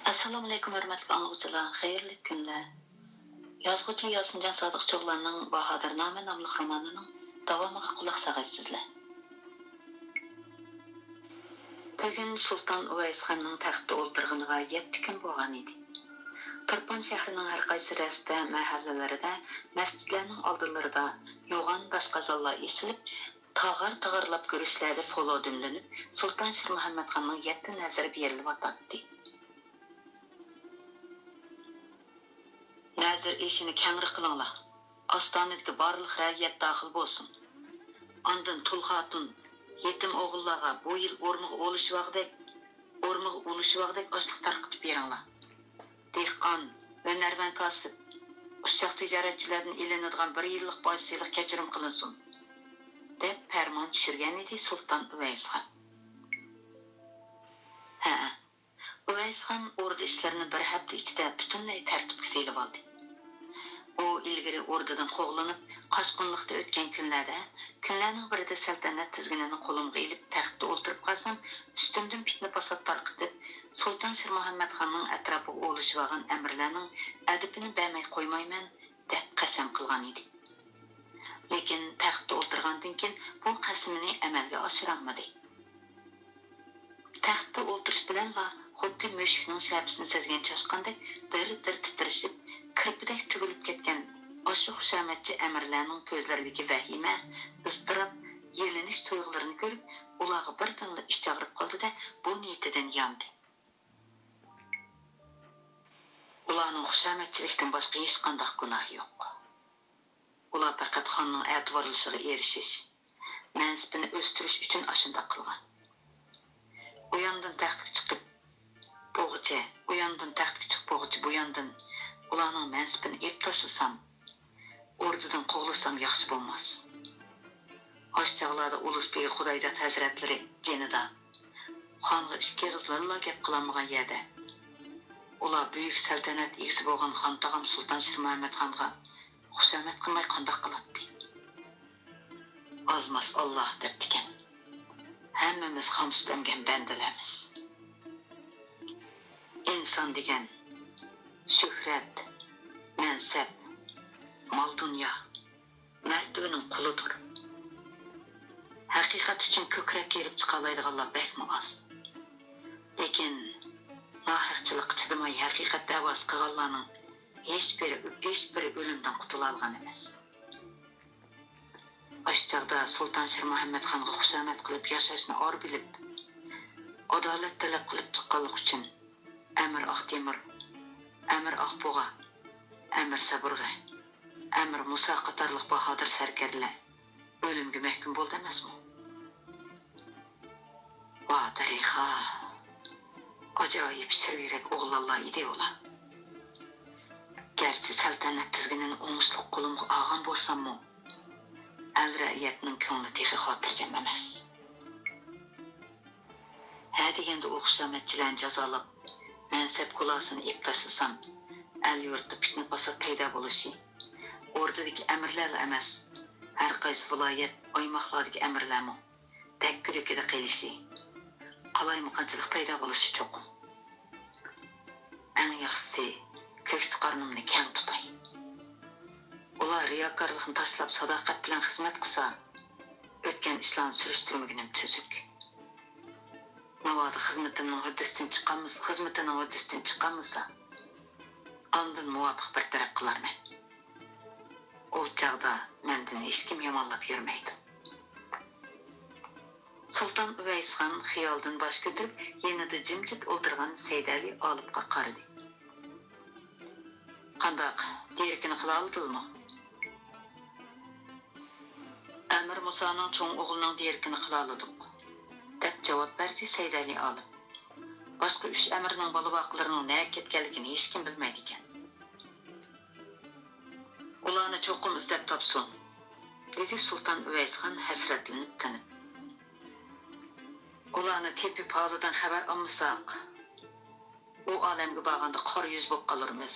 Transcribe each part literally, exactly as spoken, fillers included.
ئەسسالامۇئەلەيكۇم، ھۆرمەتلىك ئاڭلىغۇچىلار، خەيرلىك كۈنلەر. يازغۇچى ياسىنجان سادىقچىئوغلاننىڭ باھادىرنامە ناملىق رومانىنىڭ داۋامىغا قۇلاق ساغايسىزلەر. بۈگۈن سۇلتان ئۇۋەيسخاننىڭ تەختتە ئولتۇرغىنىغا يەتتە كۈن بولغان ئىدى. تۇرپان شەھىرىنىڭ ھەر قايسى رەستە، مەھەللىلىرىدە، مەسچىتلەرنىڭ ئالدىلىرىدا يوغان داشقازانلار ئېسىلىپ، تاغار-تاغارلاپ گۈرۈچلەردە پولۇ دۈملىنىپ، سۇلتان شىرمۇھەممەتخاننىڭ يەتتە نەزىرى بېرىلىۋاتاتتى. نەزىر ئېشىنى كەڭرى قىلىڭلار، ئاستانىدىكى بارلىق رەئىيەت داخىل بولسۇن. ئاندىن تۇل خاتۇن، يېتىم ئوغۇللارغا بۇ يىل ئورمىغا ئولىشىۋاغدەك، ئورمىغا ئۇلىشىۋاغدەك ئاشلىق تارقىتىپ بېرىڭلار. دېھقان، ھۈنەرۋەن كاسىپ، ئۇششاق تىجارەتچىلەردىن ئېلىنىدىغان بىر يىللىق باج سېلىق كەچۈرۈم قىلىنسۇن، دەپ پەرمان چۈشۈرگەن ئىدى سۇلتان ئۇۋەيسخان. ھەئە، ئۇۋەيسخان ئوردا ئىشلىرىنى بىر ھەپتە ئىچىدە پۈتۈنلەي تەرتىپكە سېلىۋالدى. ئۇ ئىلگىرى ئوردىدىن قوغلىنىپ، قاچقۇنلۇقتا ئۆتكەن كۈنلەردە، كۈنلەرنىڭ بىرىدە سەلتەنەت تىزگىنىنى قولۇمغا ئېلىپ، تەختتە ئولتۇرۇپ قالسام، ئۈستۈمدىن پىتنە-پاسات تارقىتىپ، سۇلتان شىرمۇھەممەتخاننىڭ ئەتراپىغا ئولىشىۋالغان ئەمىرلەرنىڭ ئەدىپىنى بەرمەي قويمايمەن، دەپ قەسەم قىلغان ئىدى. لېكىن تەختتە ئولتۇرغاندىن كېيىن بۇ قەسىمىنى ئەمەلگە ئاشۇرالمىدى. تەختتە ئولتۇرۇش بىلەنلا خۇددى مۈشۈكنىڭ شەپىسىنى سەزگەن چاشقاندەك دىر-دىر تىترىشىپ، كىرپىدەك تۈگۈلۈپ كەتكەن ئاشۇ خۇشامەتچى ئەمىرلەرنىڭ كۆزلىرىدىكى ۋەھىمە، ئىزتىراپ، يېلىنىش تۇيغۇلىرىنى كۆرۈپ، ئۇلارغا بىردىنلا ئىچى ئاغرىپ قالدى-دە، بۇ نىيىتىدىن ياندى. ئۇلارنىڭ خۇشامەتچىلىكتىن باشقا ھېچقانداق گۇناھى يوق. ئۇلار پەقەت خاننىڭ ئەتىۋارلىشىغا ئېرىشىش، مەنسىپىنى ئۆستۈرۈش ئۈچۈن ئاشۇنداق قىلغان. ئۇ ياندىن تەختكە چىقىپ بوغىچە، ئۇ ياندىن تەختكە چىقىپ بوغىچە بۇ ياندىن ئۇلارنىڭ مەنسىپىنى ئېلىپ تاشلىسام، ئوردىدىن قوغلىسام ياخشى بولماس. ئاشۇ چاغلاردا ئۇلۇس بېگى خۇدايداد ھەزرەتلىرى جېنىدا، خانغا ئىككى ئېغىز لاللا گەپ قىلالمىغان يەردە، ئۇلار بۈيۈك سەلتەنەت ئىگىسى بولغان خان تاغام سۇلتان شىرمۇھەممەتخانغا خۇشامەت قىلماي قانداق قىلاتتى؟ ئازماس ئاللا دەپتىكەن، ھەممىمىز خام سۈت ئەمگەن بەندىلەرمىز. ئىنسان دېگەن شۆھرەت، مەنسەپ، مال-دۇنيا، مەرتىۋىنىڭ قۇلىدۇر. ھەقىقەت ئۈچۈن كۆكرەك كېرىپ چىقالايدىغانلار بەكمۇ ئاز. لېكىن ناھەقچىلىققا چىدىماي ھەقىقەت دەۋاسى قىلغانلارنىڭ ھېچبىرى، ھېچبىرى ئۆلۈمدىن قۇتۇلالىغان ئەمەس. ئاشۇ چاغدا سۇلتان شىرمۇھەممەتخانغا خۇشامەت قىلىپ ياشاشنى ئار بىلىپ، ئادالەت تەلەپ قىلىپ چىققانلىقى ئۈچۈن ئەمىر ئاقتېمىر، ئەمىر ئاقبۇغا، ئەمىر سابۇرغا، ئەمىر مۇسا قاتارلىق باھادىر سەركەردىلەر ئۆلۈمگە مەھكۇم بولدى ئەمەسمۇ؟ ۋا دەرىخا! ئاجايىپ سەۋىيرەك ئوغلانلار ئىدى ئۇلار. گەرچە سەلتەنەت تىزگىنىنى ئوڭۇشلۇق قولۇمغا ئالغان بولساممۇ، ئەل-رەئىيەتنىڭ كۆڭلى تېخى خاتىرجەم ئەمەس. ھە دېگەندە ئۇ خۇشامەتچىلەرنى جازالاپ، مەنسەپ كۇلاسىنى ئېلىپ تاشلىسام، ئەل-يۇرتتا پىتنە-پاسات پەيدا بولۇشى، ئوردىدىكى ئەمىرلەرلا ئەمەس، ھەر قايسى ۋىلايەت، ئايماقلاردىكى ئەمىرلەرمۇ دەككە-دۈككىدە قېلىشى، قالايمىقانچىلىق پەيدا بولۇشى چوقۇم. ئەڭ ياخشىسى، كۆكسى-قارنىمنى كەڭ تۇتاي. ئۇلار رىياكارلىقنى تاشلاپ، ساداقەت بىلەن خىزمەت قىلسا، ئۆتكەن ئىشلارنى سۈرۈشتۈرمىگىنىم تۈزۈك. ناۋادا خىزمىتىمنىڭ ھۆددىسىدىن چىققانمىسا، خىزمىتىنىڭ ھۆددىسىدىن چىققانمىسا، ئاندىن مۇۋاپىق بىر تەرەپ قىلارمەن. ئۇ چاغدا مەندىن ھېچكىم يامانلاپ يۈرمەيدۇ. سۇلتان ئۇۋەيسخان خىيالدىن باش كۆتۈرۈپ، يېنىدا جىمجىت ئولتۇرغان سەيدەلى ئالىپقا قارىدى. قانداق، دېرىكىنى قىلالىدىلىمۇ؟ ئەمىر مۇسانىڭ چوڭ ئوغلىنىڭ دېرىكىنى قىلالىدۇق، دەپ جاۋاب بەردى سەيدەلى ئالىپ. باشقا ئۈچ ئەمىرنىڭ بالا-باقىلىرىنىڭ نەگە كەتكەنلىكىنى ھېچكىم بىلمەيدىكەن. ئۇلارنى چوقۇم ئىزدەپ تاپسۇن، دېدى سۇلتان ئۇۋەيسخان ھەسرەتلىنىپ تىنىپ. ئۇلارنى تېپىپ ھالىدىن خەۋەر ئالمىساق، ئۇ ئالەمگە بارغاندا قارا يۈز بولۇپ قالۇرمىز.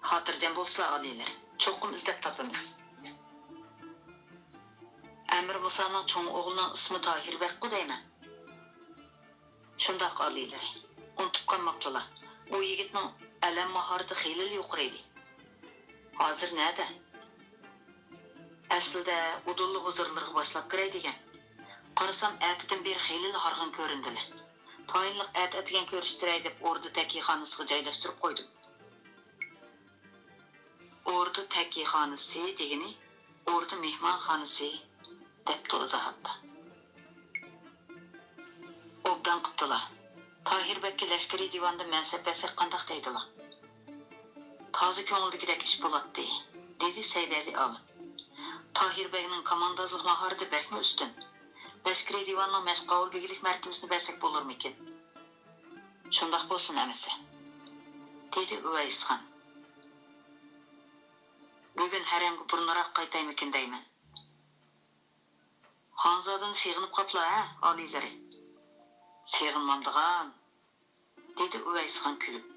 خاتىرجەم بولسىلا ئالىيلىرى، چوقۇم ئىزدەپ تاپىمىز. ئەمىر مۇسانىڭ چوڭ ئوغلىنىڭ ئىسمى تاھىر بەكقۇ دەيمەن. شۇنداق ئالىيلىرى. ئۇنتۇپ قالماپتىلا. ئۇ يىگىتنىڭ ئەلەم ماھارىتى خېلىلا يۇقىرى ئىدى. ھازىر نەدە؟ ئەسلىدە ئۇدۇللا ھۇزۇرلىرىغا باشلاپ كىرەي دېگەن. قارىسام، ئەتىدىن بېرى خېلىلا ھارغىن كۆرۈندىلە. تايىنلىق ئەتە-ئەتىگەن كۆرۈشتۈرەي دەپ ئوردا تەككىخانىسىغا جايلاشتۇرۇپ قويدۇم. ئوردا تەككىخانىسى دېگىنى ئوردا مېھمانخانىسى، دەپتۇ ئىزاھاتتا. ئوبدان قىپتىلا. تاھىر بەگكە لەشكىرىي دىۋاندا مەنسەپ بەرسەك قانداق دەيدىلا؟ تازا كۆڭۈلدىكىدەك ئىش بولاتتى، دېدى سەيدەلى ئالىم. تاھىر بەگنىڭ كاماندازلىق ماھارىتى بەكمۇ ئۈستۈن. لەشكىرىي دىۋاننىڭ مەشقاۋۇل بىگلىك مەرتىۋىسىنى بەرسەك بولۇرمىكىن؟ شۇنداق بولسۇن ئەمىسە، دېدى ئۇۋەيسخان. بۈگۈن ھەرەمگە بۇرۇنراق قايتايمىكىن دەيمەن. خانزادىنى سېغىنىپ قاپلا ھە، ئالىيلىرى؟ سېغىنمامدىغان، دېدى ئۇۋەيسخان كۈلۈپ.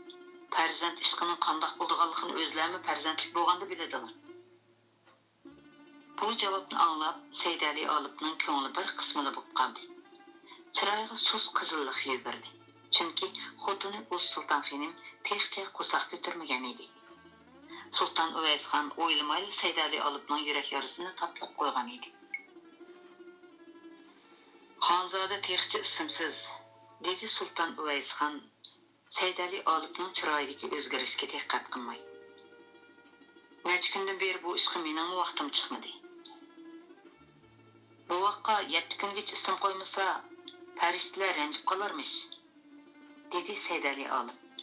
پەرزەنت ئىشقىنىڭ قانداق بولىدىغانلىقىنى ئۆزلەرمۇ پەرزەنتلىك بولغاندا بىلىدىلا. بۇ جاۋابنى ئاڭلاپ، سەيدەلى ئالىپنىڭ كۆڭلى بىر قىسمىلا بولۇپ قالدى. چىرايىغا سۇس قىزىللىق يۈگۈردى. چۈنكى خوتۇنى ئۇز سۇلتان خېنىم تېخىچە قورساق كۆتۈرمىگەن ئىدى. سۇلتان ئۇۋەيسخان ئويلىمايلا سەيدەلى ئالىپنىڭ يۈرەك يارىسىنى تاتىلاپ قويغان ئىدى. خانزادە تېخىچە ئىسىمسىز، دېدى سۇلتان ئۇۋەيسخان سەيدەلى ئالىپنىڭ چىرايىدىكى ئۆزگىرىشكە دىققەت قىلماي. نەچچە كۈندىن بېرى بۇ ئىشقا مېنىڭمۇ ۋاقتىم چىقمىدى. بوۋاققا يەتتە كۈنگىچە ئىسىم قويمىسا، پەرىشتىلەر رەنجىپ قالارمىش، دېدى سەيدەلى ئالىپ.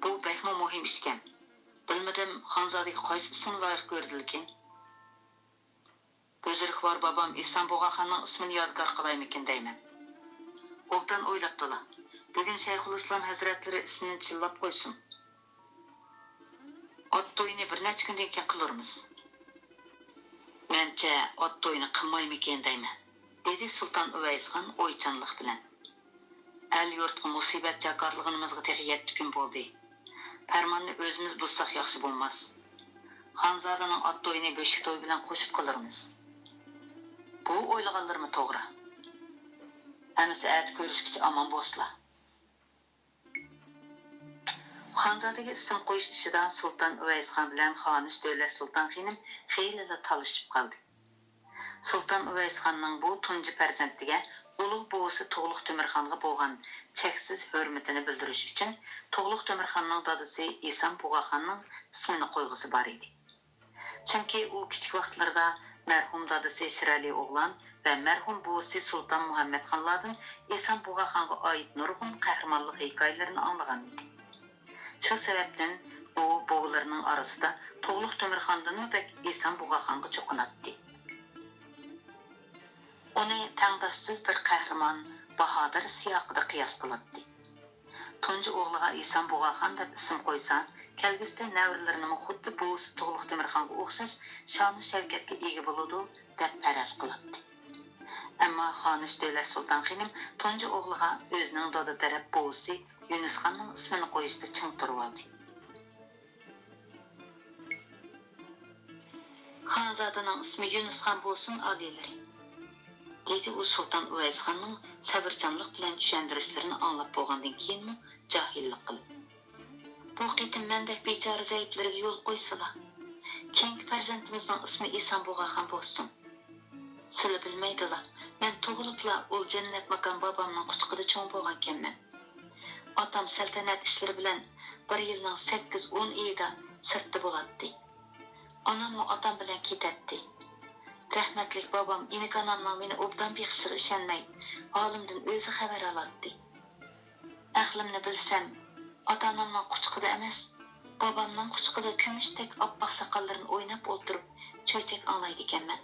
بۇ بەكمۇ مۇھىم ئىشكەن. بىلمىدىم، خانزادىگە قايسى ئىسىم لايىق كۆرىدىلىكىن؟ بۈزرۈكۋار بابام ئېسام بۇغاخاننىڭ ئىسمىنى يادىكار قىلايمىكىن دەيمەن. ئوبدان ئويلاپتىلا، بۈگۈن شەيخۇلئىسلام ھەزرەتلىرى ئىسمىنى چىللاپ قويسۇن. ئات تويىنى بىر نەچچە كۈندىن كېيىن قىلۇرمىز. مەنچە ئات تويىنى قىلمايمىكىن دەيمەن، دېدى سۇلتان ئۇۋەيسخان ئويچانلىق بىلەن. ئەل-يۇرتقا مۇسىبەت جاكارلىغىنىمىزغا تېخى يەتتە كۈن بولدى. پەرماننى ئۆزىمىز بۇزساق ياخشى بولماس. خانزادىنىڭ ئات تويىنى بۆشۈك توي بىلەن قوشۇپ قىلۇرمىز. بۇ ئويلىغانلىرىمۇ توغرا. ئەمىسە ئەتە كۆرۈشكىچە ئامان بولسىلا. خانزادىگە ئىسىم قويۇش ئىشىدا سۇلتان ئۇۋەيسخان بىلەن خانىش دۆلەت سۇلتان خېنىم خېلىلا تالىشىپ قالدى. سۇلتان ئۇۋەيسخاننىڭ بۇ تۇنجى پەرزەنتىگە ئۇلۇغ بوۋىسى تۇغلۇق تۆمۈرخانغا بولغان چەكسىز ھۆرمىتىنى بىلدۈرۈش ئۈچۈن، تۇغلۇق تۆمۈرخاننىڭ دادىسى ئېسام بۇغاخاننىڭ ئىسمىنى قويغۇسى بار ئىدى. چۈنكى ئۇ كىچىك ۋاقىتلىرىدا مەرھۇم دادىسى شىرئەلى ئوغلان ۋە مەرھۇم بوۋىسى سۇلتان مۇھەممەتخانلاردىن ئېسام بۇغاخانغا ئائىت نۇرغۇن قەھرىمانلىق ھېكايىلىرىنى ئاڭلىغان ئىدى. شۇ سەۋەبتىن ئۇ بوۋىلىرىنىڭ ئارىسىدا تۇغلۇق تۆمۈرخاندىنمۇ بەك ئېسام بۇغاخانغا چوقۇناتتى. ئۇنى تەڭداشسىز بىر قەھرىمان، باھادىر سىياقىدا قىياس قىلاتتى. تۇنجى ئوغلىغا ئېسام بۇغاخان دەپ ئىسىم قويسا، كەلگۈسىدە نەۋرىلىرىنىمۇ خۇددى بوۋىسى تۇغلۇق تۆمۈرخانغا ئوخشاش شانۇ شەۋكەتكە ئىگە بولىدۇ، دەپ پەرەز قىلاتتى. ئەمما خانىش دۆلەت سۇلتان خېنىم تۇنجى ئوغلىغا ئۆزىنىڭ دادا تەرەپ بوۋىسى يۈنۈسخاننىڭ ئىسمىنى قويۇشتا چىڭ تۇرۇۋالدى. خانزادىنىڭ ئىسمى يۈنۈسخان بولسۇن، ئالىيلىرى، دېدى ئۇ سۇلتان ئۇۋەيسخاننىڭ سەۋرچانلىق بىلەن چۈشەندۈرۈشلىرىنى ئاڭلاپ بولغاندىن كېيىنمۇ جاھىللىق قىلىپ. بۇ قېتىم مەندەك بىچارە زەئىپلەرگە يول قويسىلا، كېيىنكى پەرزەنتىمىزنىڭ ئىسمى ئېسان بۇغاخان بولسۇن. سىلى بىلمەيدىلا، مەن تۇغۇلۇپلا ئۇل جەننەت ماكان بابامنىڭ قۇچىقىدا چوڭ بولغانكەنمەن. ئاتام سەلتەنەت ئىشلىرى بىلەن بىر يىلنىڭ سەككىز، ئون ئېيىدا سىرتتا بولاتتى. ئاناممۇ ئاتام بىلەن كېتەتتى. رەھمەتلىك بابام ئىنىكانامنىڭ مېنى ئوبدان بېقىشىغا ئىشەنمەي، ھالىمدىن ئۆزى خەۋەر ئالاتتى. ئەقلىمنى بىلسەم، ئاتا-ئانامنىڭ قۇچىقىدا ئەمەس، بابامنىڭ قۇچىقىدا كۈمۈشتەك ئاپئاق ساقاللىرىنى ئويناپ ئولتۇرۇپ، چۆچەك ئاڭلايدىكەنمەن.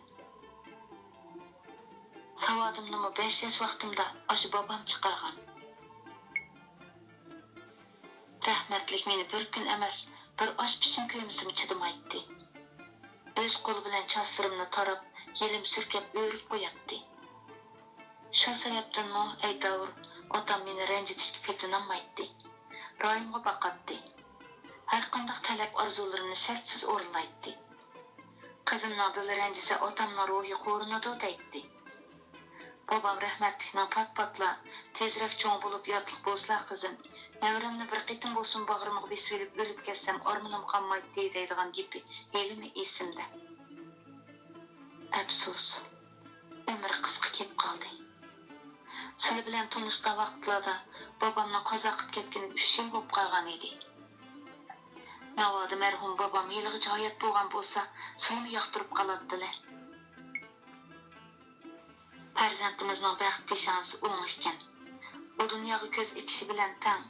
ساۋادىمنىمۇ بەش ياش ۋاقتىمدا ئاشۇ بابام چىقارغان. رەھمەتلىك مېنى بىر كۈن ئەمەس، بىر ئاش پىشىم كۆرمىسىمۇ چىدىمايتتى. ئۆز قولى بىلەن چاچلىرىمنى تاراپ، يېلىم سۈركەپ ئۆرۈپ قوياتتى. شۇ سەۋەبتىنمۇ ئەيتاۋۇر، ئاتام مېنى رەنجىتىشكە پېتىنالمايتتى. رايىمغا باقاتتى. ھەرقانداق تەلەپ-ئارزۇلىرىمنى شەرتسىز ئورۇنلايتتى. قىزىمنىڭ دىلى رەنجىسە، ئاتامنىڭ روھى قورۇنىدۇ دەيتتى. بابام رەھمەتلىكنىڭ پات-پاتلا «تېزرەك چوڭ بولۇپ ياتلىق بولسىلا، قىزىم، نەۋرەمنى بىر قېتىم بولسۇن باغرىمغا بېسىۋېلىپ ئۆلۈپ كەتسەم ئارمىنىم قالمايتتى» دەيدىغان گېپى ھېلىمۇ ئېسىمدە. ئەپسۇس، ئۆمرى قىسقا كېلىپ قالدى. سىلى بىلەن تونۇشقان ۋاقىتلاردا بابامنىڭ قازا قىپ كەتكىنىگە ئۈچ يىل بوپ قالغان ئىدى. ناۋادا مەرھۇم بابام ھېلىغىچە ھايات بولغان بولسا، سىلىمۇ ياقتۇرۇپ قالاتتىلە. پەرزەنتىمىزنىڭ بەخت پېشانىسى ئوڭ ئىكەن. ئۇ دۇنياغا كۆز ئېچىشى بىلەن تەڭ،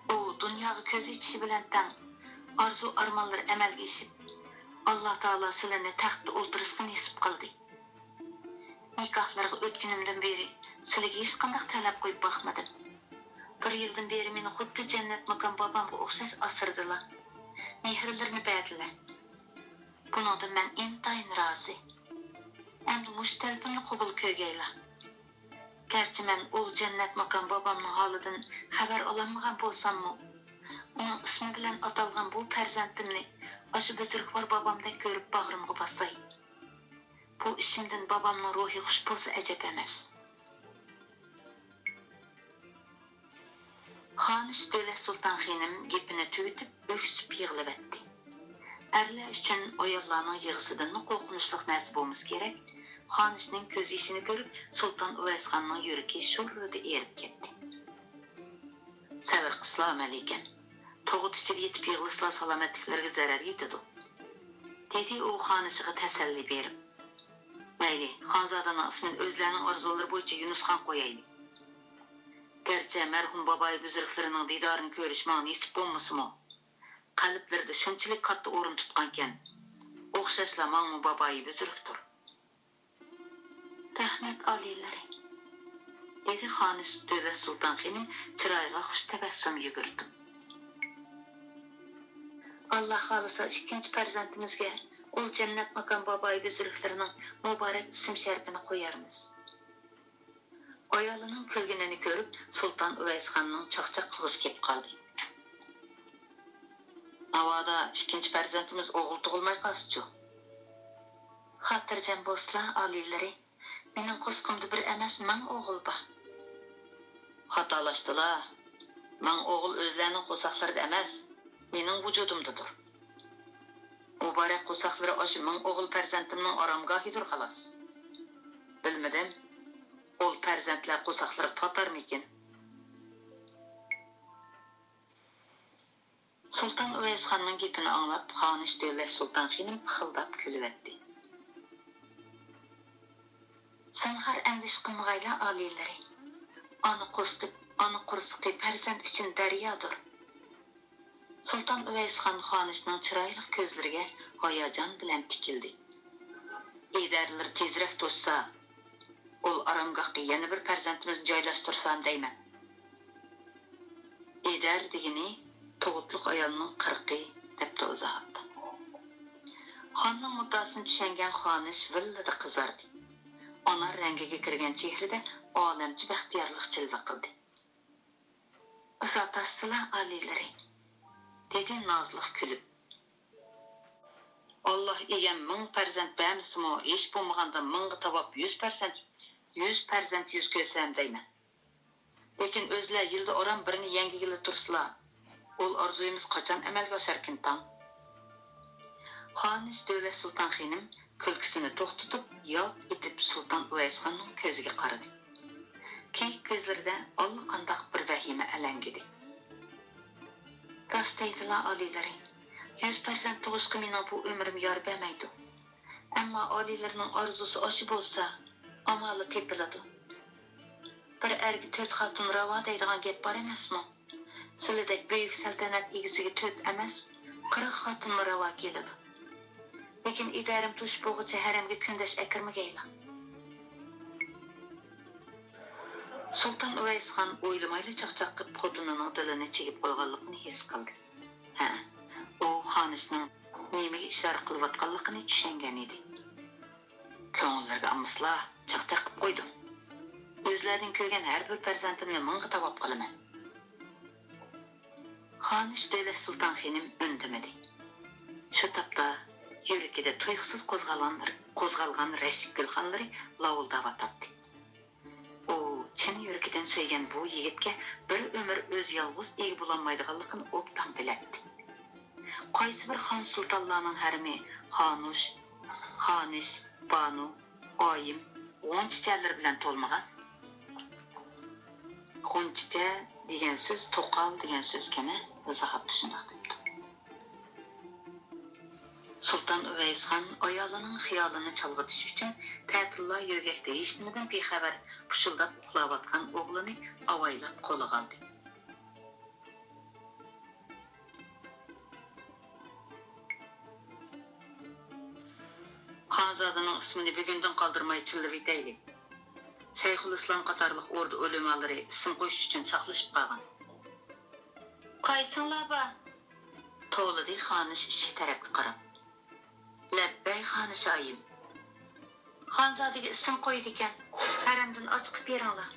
ئۇ دۇنياغا كۆز ئېچىشى بىلەن تەڭ، ئارزۇ-ئارمانلىرى ئەمەلگە ئېشىپ، ئاللا تائالا سىلىنى تەختتە ئولتۇرۇشقا نېسىپ قىلدى. نىكاھلىرىغا ئۆتكىنىمدىن بېرى سىلىگە ھېچقانداق تەلەپ قويۇپ باقمىدىم. بىر يىلدىن بېرى مېنى خۇددى جەننەت ماكان بابامغا ئوخشاش ئاسرىدىلا. مېھىرلىرىنى بەردىلە. بۇنىڭدىن مەن ئىنتايىن رازى. ئەمدى مۇشۇ تەلىپىمنى قوبۇل كۆرگەيلا. گەرچە مەن ئۇ جەننەت ماكان بابامنىڭ ھالىدىن خەۋەر ئالالمىغان بولساممۇ، ئۇنىڭ ئىسمى بىلەن ئاتالغان بۇ پەرزەنتىمنى ئاشۇ بۈزرۈكۋار بابامدەك كۆرۈپ باغرىمغا باساي. بۇ ئىشىمدىن بابامنىڭ روھى خۇش بولسا ئەجەب ئەمەس. خانىش دۆلەت سۇلتان خېنىم گېپىنى تۈگىتىپ ئۆكسۈپ يىغلىۋەتتى. ئەرلەر ئۈچۈن ئاياللارنىڭ يىغىسىدىنمۇ قورقۇنچلۇق نەرسە بولمىسا كېرەك، خانىشنىڭ كۆز يېشىنى كۆرۈپ سۇلتان ئۇۋەيسخاننىڭ يۈرىكى شۇررىدە ئېرىپ كەتتى. سەۋر قىلسىلا مەلىكەم، تۇغۇت ئىچىدە يېتىپ يىغلىسىلا سالامەتلىكلىرىگە زەرەر يېتىدۇ، دېدى ئۇ خانىشىغا تەسەللى بېرىپ. مەيلى، خانزادىنىڭ ئىسمىنى ئۆزلەرنىڭ ئارزۇلىرى بويىچە يۇنۇسخان قويايلى. گەرچە مەرھۇم بابايى بۈزرۈكلىرىنىڭ دىدارىنى كۆرۈش ماڭا نېسىپ بولمىسىمۇ، قەلبلىرىدە شۇنچىلىك كاتتا ئورۇن تۇتقانكەن، ئوخشاشلا ماڭىمۇ بابايى بۈزرۈكتۇر. رەھمەت ئالىيلىرى، دېدى خانىش دۆلەت سۇلتان خېنىم چىرايىغا خۇش تەبەسسۇم يۈگۈرتۈپ. ئاللا خالىسا ئىككىنچى پەرزەنتىمىزگە ئۇل جەننەت ماكان بابايى بۈزرۈكلىرىنىڭ مۇبارەك ئىسىم شەرىپىنى قويارمىز. ئايالىنىڭ كۈلگىنىنى كۆرۈپ سۇلتان ئۇۋەيسخاننىڭ چاقچاق قىلغۇسى كېلىپ قالدى. ناۋادا ئىككىنچى پەرزەنتىمىز ئوغۇل تۇغۇلماي قالسىچۇ؟ خاتىرجەم بولسىلا ئالىيلىرى، مېنىڭ قورسىقىمدا بىر ئەمەس، مىڭ ئوغۇل بار. خاتالاشتىلا. مىڭ ئوغۇل ئۆزلەرنىڭ قورساقلىرىدا ئەمەس، مېنىڭ ۋۇجۇدۇمدىدۇر. مۇبارەك قورساقلىرى ئاشۇ مىڭ ئوغۇل پەرزەنتىمنىڭ ئارامگاھىدۇر خالاس. بىلمىدىم، ئۇل پەرزەنتلەر قورساقلىرىغا پاتارمىكىن؟ سۇلتان ئۇۋەيسخاننىڭ گېپىنى ئاڭلاپ، خانىش دۆلەت سۇلتان خېنىم پىخىلداپ كۈلۈۋەتتى. زىنھار ئەندىشە قىلمىغايلا، ئالىيلىرى. ئانا قورسىقى، ئانا قورسىقى پەرزەنت ئۈچۈن دەريادۇر. سۇلتان ئۇۋەيسخان خانىشنىڭ چىرايلىق كۆزلىرىگە ھاياجان بىلەن تىكىلدى. ئىدارىلىرى تېزرەك توشسا، ئۇل ئارامگاھقا يەنە بىر پەرزەنتىمىزنى جايلاشتۇرسام دەيمەن. ئىدارە دېگىنى تۇغۇتلۇق ئايالنىڭ قىرىقى، دەپتۇ ئىزاھاتتا. خاننىڭ مۇددىئاسىنى چۈشەنگەن خانىش ۋىللىدە قىزاردى. ئانا رەڭگىگە كىرگەن چېھرىدە ئالەمچە بەختىيارلىق جىلۋە قىلدى. ئىزاھات ئاچسىلا، ئالىيلىرى، دېدى نازلىق كۈلۈپ. ئاللا ئىگەم مىڭ پەرزەنت بەرمىسىمۇ، ھېچ بولمىغاندا مىڭغا تاۋاپ يۈز پەرزەنت، يۈز پەرزەنت يۈز كۆرسەم دەيمەن. لېكىن ئۆزلەر يىلدا ئاران بىرنى يەڭگىگىلى تۇرسىلا، ئۇل ئارزۇيىمىز قاچان ئەمەلگە ئاشاركىن تاڭ؟ خانىش دۆلەت سۇلتان خېنىم كۈلكىسىنى توختىتىپ، يالت ئېتىپ سۇلتان ئۇۋەيسخاننىڭ كۆزىگە قارىدى. كېيىك كۆزلىرىدە ئاللىقانداق بىر ۋەھىمە ئەلەڭگىدى. راست دەيدىلا ئالىيلىرى، يۈز پەرزەنت تۇغۇشقا مېنىڭ بۇ ئۆمرۈم يار بەرمەيدۇ. ئەمما ئالىيلىرىنىڭ ئارزۇسى ئاشۇ بولسا، ئامالى تېپىلىدۇ. بىر ئەرگە تۆت خاتۇن راۋا دەيدىغان گەپ بار ئەمەسمۇ؟ سىلىدەك بۈيۈك سەلتەنەت ئىگىسىگە تۆت ئەمەس، قىرىق خاتۇنمۇ راۋا كېلىدۇ. لېكىن ئىدارەم توشۇپ بولغۇچە ھەرەمگە كۈندەش ئەكىرمىگەيلا. سۇلتان ئۇۋەيسخان ئويلىمايلا چاقچاق قىلىپ خوتۇنىنىڭ دىلىنى چېگىپ قويغانلىقىنى ھېس قىلدى. ھە، ئۇ خانىشنىڭ نېمىگە ئىشارە قىلىۋاتقانلىقىنى چۈشەنگەن ئىدى. كۆڭۈللىرىگە ئالمىسىلا، چاقچاق قىپ قويدۇم. ئۆزلەردىن كۆرگەن ھەر بىر پەرزەنتىمنى مىڭغا تاۋاپ قىلىمەن. خانىش دۆلەت سۇلتان خېنىم ئۈندىمىدى. شۇ تاپتا يۈرىكىدە تۇيۇقسىز قوزغالغان، قوزغالغان رەشك گۈلخانلىرى لاۋۇلداۋاتاتتى. سۆيگەن بۇ يىگىتكە بىر ئۆمۈر ئۆزى يالغۇز ئىگە بولالمايدىغانلىقىنى ئوبدان بىلەتتى. قايسى بىر خان سۇلتانلارنىڭ ھەرىمى خانۇش، خانىش، بانۇ، ئايىم، غۇنچىچەلىرى بىلەن تولمىغان؟ غۇنچىچە دېگەن سۆز توقال دېگەن سۆزكەن ھە، ئىزاھاتتا شۇنداق دەپتۇ. سۇلتان ئۇۋەيسخان ئايالىنىڭ خىيالىنى چالغىتىش ئۈچۈن تەتىللا يۆگەكتە ھېچنېمىدىن بىخەۋەر پۇشۇلداپ ئۇخلاۋاتقان ئوغلىنى ئاۋايلاپ قولىغا ئالدى. خانزادىنىڭ ئىسمىنى بۈگۈندىن قالدۇرماي چىللىۋېتەيلى. شەيخۇلئىسلام قاتارلىق ئوردا ئۆلىمالىرى ئىسىم قويۇش ئۈچۈن ساقلىشىپ قالغان. قايسىڭلار بار؟ توۋلىدى خانىش ئىشىك تەرەپكە قاراپ. لەببەي خانىش ئايىم. خانزادىگە ئىسىم قويىدىكەن، ھەرەمدىن ئاچىقىپ بېرىڭلار.